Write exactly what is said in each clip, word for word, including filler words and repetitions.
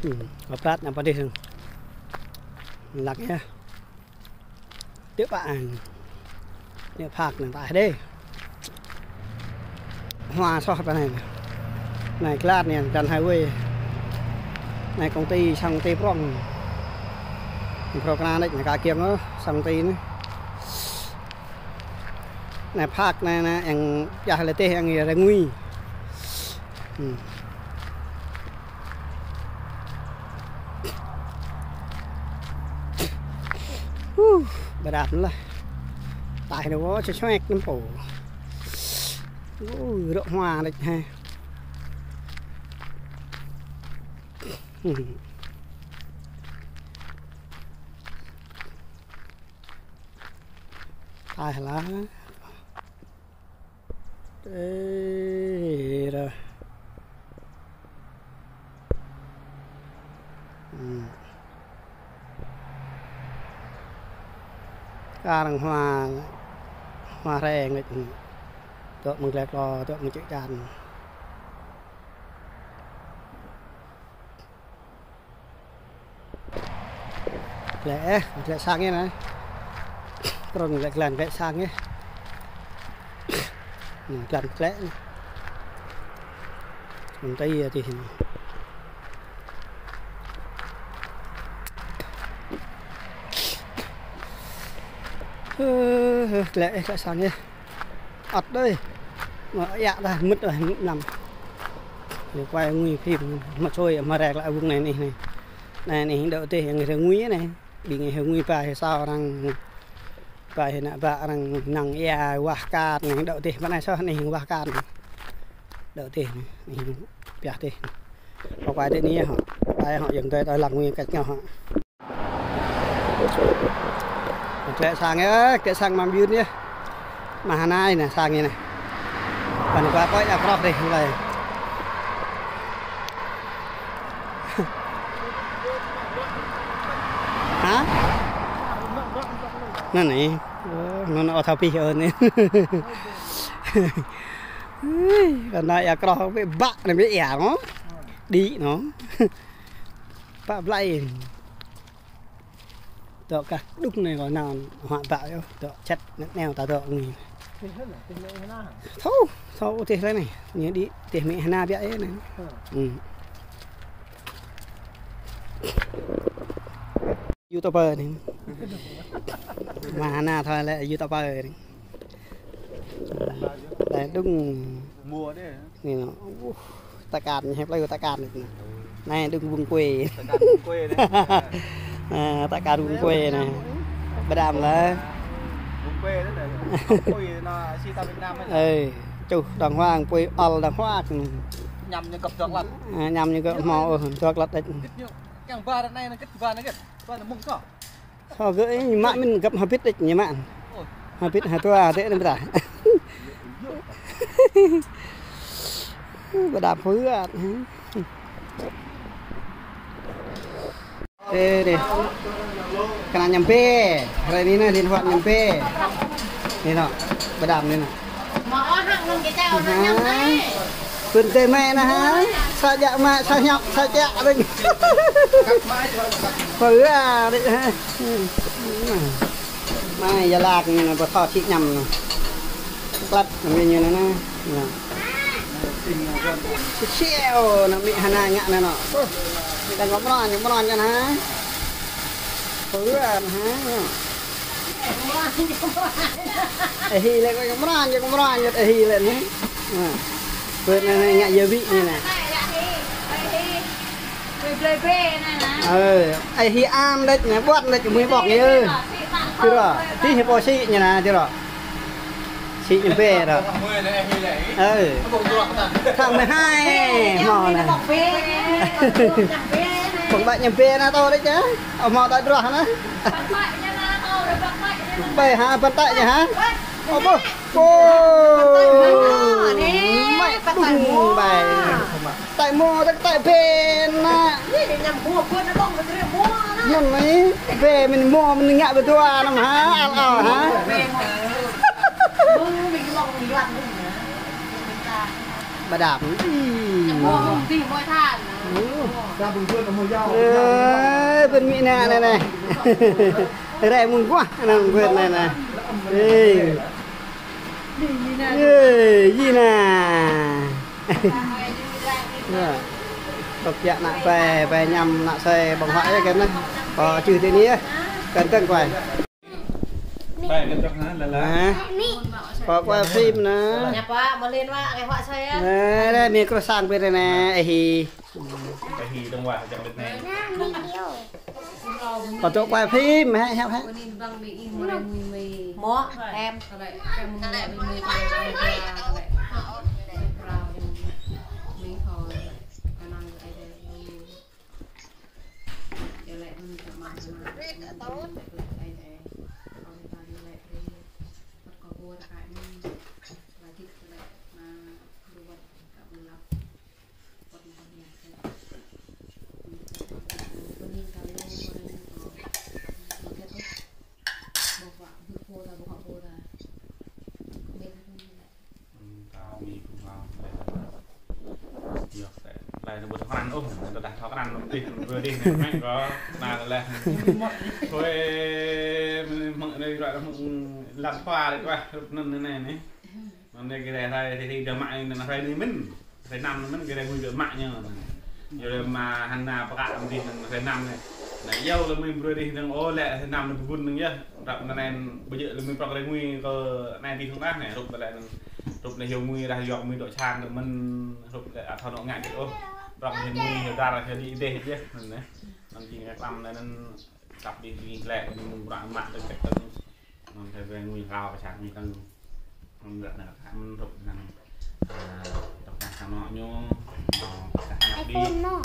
Hmm, kơ plat nă pơdih. Lăk yơh. Tơpă ang. Anai phak anai tah đeh. Hua soh pơ anai. Anai klat anai, dăn highway. Anai công ty, sang công ty prong. Prong kơ anai, anai ka kiăng ôh, sang công ty anai. Anai phak anai, anai, yang pioh lĕ tih, yang rơngui. Hmm. Huh, ƀơđăp lah. Taih anai wơ̆t čơčuek năm pô. Uh, rơ̆k hua đĕč hă. Hmm. Taih lah. Ê, rồi. Hmm. Kar hua, hua hreng đĕč. Tŏ mơ̆ng glĕk lo, tŏ mơ̆ng čư̆ čan. Glĕk, eh, glĕk sang anai. Prong glĕk glan glĕk sang anai. Anai, glan glĕk anai. Anŭn tơi adih anai. Hơ, hơ, glĕk, eh, glĕk sang anai. Ăt đơi. Mă yă dah, mŭt dah, mŭt năm. Ñu quay ngui phim, mă sôi, mă rek lă wưng anai anih anai. Anai anih đŏk tih yang rơngui anai. Ƀing rơngui ba hĭ sao arăng, ba hĭ nă ba arăng năng ia wah kat anai, đŏk tih pơ anai soh anih wah kat anai. Đŏk tih anai, anih pioh tih. Pơkua tih anai hŏ. Pai hŏ yang tơi tơi lăng ngui kĕt ngao hŏ. Glĕk sang yơh, glĕk sang mă biun yơh. Mă hơnai anai sang anai. Păn kua pơi akroh dih mulai. Hă? Anai anai. Ơ, anŭn ôh thâo pih ơ anai. Ui, kơ anai akroh ƀĕ bă anai ƀĕ ia ngŏ. Đĭ ngŏ. Bă blai. Dŏ kah đŭk anai kơ nao hua bă yơh, dŏ čĕt nĕ neo ta dŏ ngui. Thâo, thâo tih lĕ anai, ñu đĭ tih mĭ hơna biă yơh anai. Hmm. YouTuber anai. Mă hơna thâo lĕ YouTuber anai. Đai đŭng. Mùa đấy. Anai nŏ. Uh, ta kan, hĕp lơi ta kan anai. Anai đŭng vùng quê. Ta kan vùng quê đấy. Ơ, ta kan vùng quê anai. Ƀơđam lah. Vùng quê đấy là vùng quê nó si ta Việt Nam ấy. Ê, čuh đang hoang, quê ăl đang hoang. Ñăm ñu găp dŏk lăt. Ơ, ñăm ñu găp hmâo, ơ, dŏk lăt đĕč. Kit ñu, kiăng ba ră anai, kit ba anai kit. Ba anai mơ̆ng soh. Soh gơ̆ ih, ñu mă mĭn găp hơbĭt đĕč ñu mă. Hơbĭt hơtua tĕ anŭn ƀrah. Ƀơđăp hơbĭt. Ê, anai. Kơnăl ñăm bê. Hrơi anai anai, liên hoan ñăm bê. Anai nŏ, ƀơđăp anai nŏ. Pơ̆n tơi mĕ anai hă? Sa jak mă, sa ñăp, sa čă đĕč. Pơ a đĕč hă? Anai, ia lak anai nŏ, pơtô čih ñăm nŏ. Klăt, anai ñu anai nŏ. Nŏ. Siu, nŏ mĭ hơna ngă anai nŏ. Đang ngŏ mơran, ngŏ mơran anai hă? Pơ a anai hă? Ê hi lĕ kơ mơran, kơ mơran, ê hi lĕ anai. Nŏ. Pơ anai ngă yơ ƀĭ anai nŏ. Ơ, ê hi am đĕč anai, ƀuăt đĕč mui ƀŏk yơ. Tui rŏ, tih hi pô si anai nŏ, tui rŏ. Si ñu bê rŏ. Ơ. Tháng mười hai, hmâo anai. Pơ̆ng ƀă ñu bê anai tơ đĕč hă? Ơ, hmâo ta drah anai. Ƀai hă, pơ̆n tơi ñu hă? Ơ, ƀôh. Ơ. Mă đŭng ƀai. Tơi mơ̆, tơi, tơi bê anai. Anai, bê mĭn mơ̆, mĭn ngă bơtua anŭn hă, ăl ăl hă? Ƀơđăp. Ih. Ơ, bên Mỹ nè, nè, nè. Rai mơ̆ng guah, nè, bên nè, nè. Ê. Ê, gì nè. Nè. Tŏk yă nă pai, pai ñăm nă sai ƀơ̆ng huă yơh kơ nă. Kơ čư̆ tơ anai yơh. Kơ tơ̆ng kuai. Bai, kơ tơ̆ng hă, lă lă. Hă? Kơ kuai phim nă. Ñă pă, mơ̆ lin wă, kơ huă sai yơh. Nè, nè, mi kru sang bên nè, ê hi. Ê hi, dong wă, jang bên nè. Kơ tŏk kuai phim, hă, hă, hă. Mă, em. Ưm, tao mi phung hao, lĕ tao. Yua, lĕ, lĕ, tơdah thâo krăn, ôh, tơdah thâo krăn, tih, tih, tih, mĕ kơ, nă lĕ. Thôi, mơ̆ng anai, mơ̆ng lăng khua dih, wah, rup anŭn anai, anai. Anai kơ rai, rai, rai, rai, dơ̆ mă anai, rai anai mơ̆n. Rai năm anai mơ̆n, kơ rai ngui dơ̆ mă ñu. Yua lĕ mă hơnă pơkă mơ̆n dih anŭn, rai năm anai. Nă, yua lĕ mơ̆ng brơi dih anŭn, ôh, lĕ rai năm anŭn pơgun anŭn yơh. Rup anŭn anai, ƀu djơ̆ lĕ mơ̆ng prŏk rai ngui kơ anai dih thŭng dah anai, rup lĕ anŭn. Rup anai hiu mui dah yua mui dŏ čang kơ mơ̆n, rup lĕ ăt thâo nŏ ngă dih ôh. Prŏk hiu mui hiu dar hiu đĭ dêh yơh, anŭn anai. Anŭn jing rai năm anai anŭn kăp dih dih lĕ, anŭn mơ̆ng bruă mă tơ̆ng tơ̆ng. Anŭn kơ rai ngui rao kơ čang ngui tơ̆ng. Anŭn lĕ anŭn kơ mơ̆n rup anŭn, ơ, tŏk kah sang anŏ ñu, anŏ kah ñăp dih. Anŭn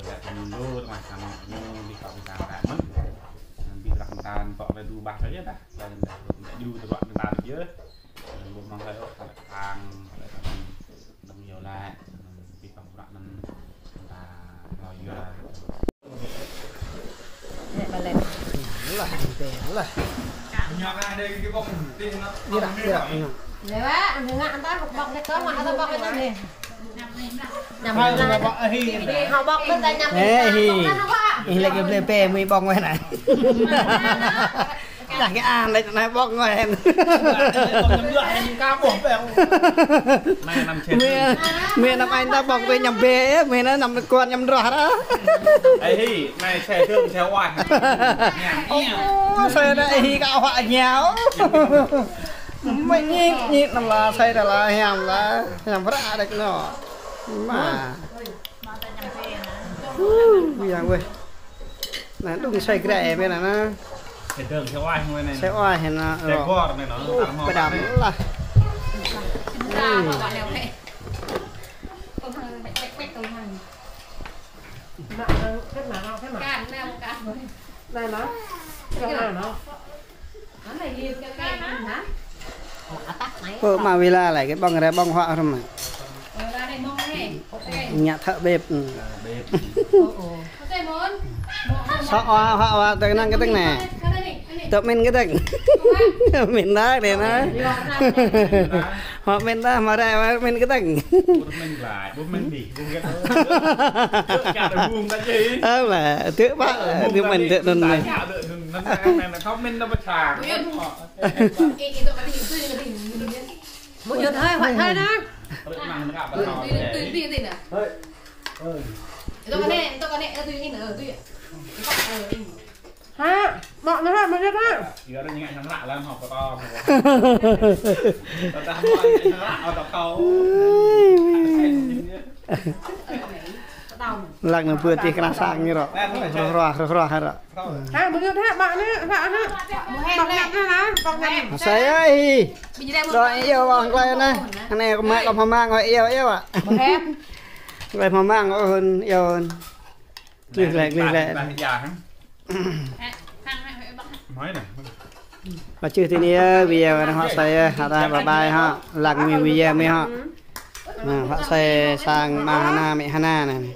lĕ anŭn lu tŏk kah sang anŏ ñu, dih kơ ƀing ta kơ mơ̆n. Anŭn dih răng ta tŏk lĕ du bah saja dah. Lĕ anŭn dah rup anŭn dah du tơruă anŭn ta dih yơh. Anŭn ƀu mơ̆ng lĕ ôh, lĕ kang, lĕ anŭn, anŭn yua lĕ, anŭn dih kơ bruă anŭn ta hlâo yua. Lah, lah. Lewat, ngă entah, bŏk dêh kơ, mă atâ bŏk anai dih. Ñăm hai, lah. Bŏk ahi. Hă, bŏk anŭn ta ñăm. Ê, hi. Bŏk anŭn hă? Ih, lĕ kơ blơi pê, mui bŏk anai. Dah kơ an, lĕ anai bŏk anai. Bŏk ñăm hai, ka bŏk bĕ. Anai năm čet. Mơi, mơi năm ai ta bŏk bĕ ñăm bĕ, mơi anai năm kuan ñăm droh ră. Ê hi, anai sai dơ̆ng, sai oai. Ơ, sai anai ê hi ka huă ñao. Mơi ñit, ñit năm lah, sai dah lah, hiam lah. Hiam ră đĕč anŭn. Mă. Ơ, yang weh. Anai, dŏng sai grĕ mơi anai. Sai dơ̆ng, sai oai mơi anai. Sai oai anai. Sai gor anai anŭn. Ơ, pơdam lah. Ơ. Anai anŭn. Pơ mă wơ̆t lĕ, kơ ƀơ̆ng rai ƀơ̆ng huă hrŏm mă. Ngă thợ bếp. Sŏ huă, huă, huă, tơ̆ng năng kơ tơ̆ng anai. Tơ̆ mĭn kơ tơ̆ng. Mĭn dah, dêh anai. Huă mĭn dah, mă rai, huă mĭn kơ tơ̆ng. Ơ, lĕ, tơ̆ pă, tơ̆ mĭn tơ̆ anŭn anai. Mơ̆ yơh hơi, hơi, hơi nă. Hă, mă nă, mă yơh nă. Lăng nă bơ tih kơnang sang ñu ră. Rơh rơh, rơh rơh ră. Hă, mơ̆ ñu hă, mă anai, hă anai. Mă anai, mă anai. Sai ơi. Đôi iâu ong klai anai. Anai kơ mă kơ hmâo mang ơi iâu iâu ah. Klai hmâo mang ơi iâu. Klih lĕ, klih lĕ. Pơčih tui anai, video anai hŏ sai, hă dah, bye bye hă. Lăng mơi video mơi hă. Anai, hŏ sai sang mă hơnă, mĕ hơnă anai.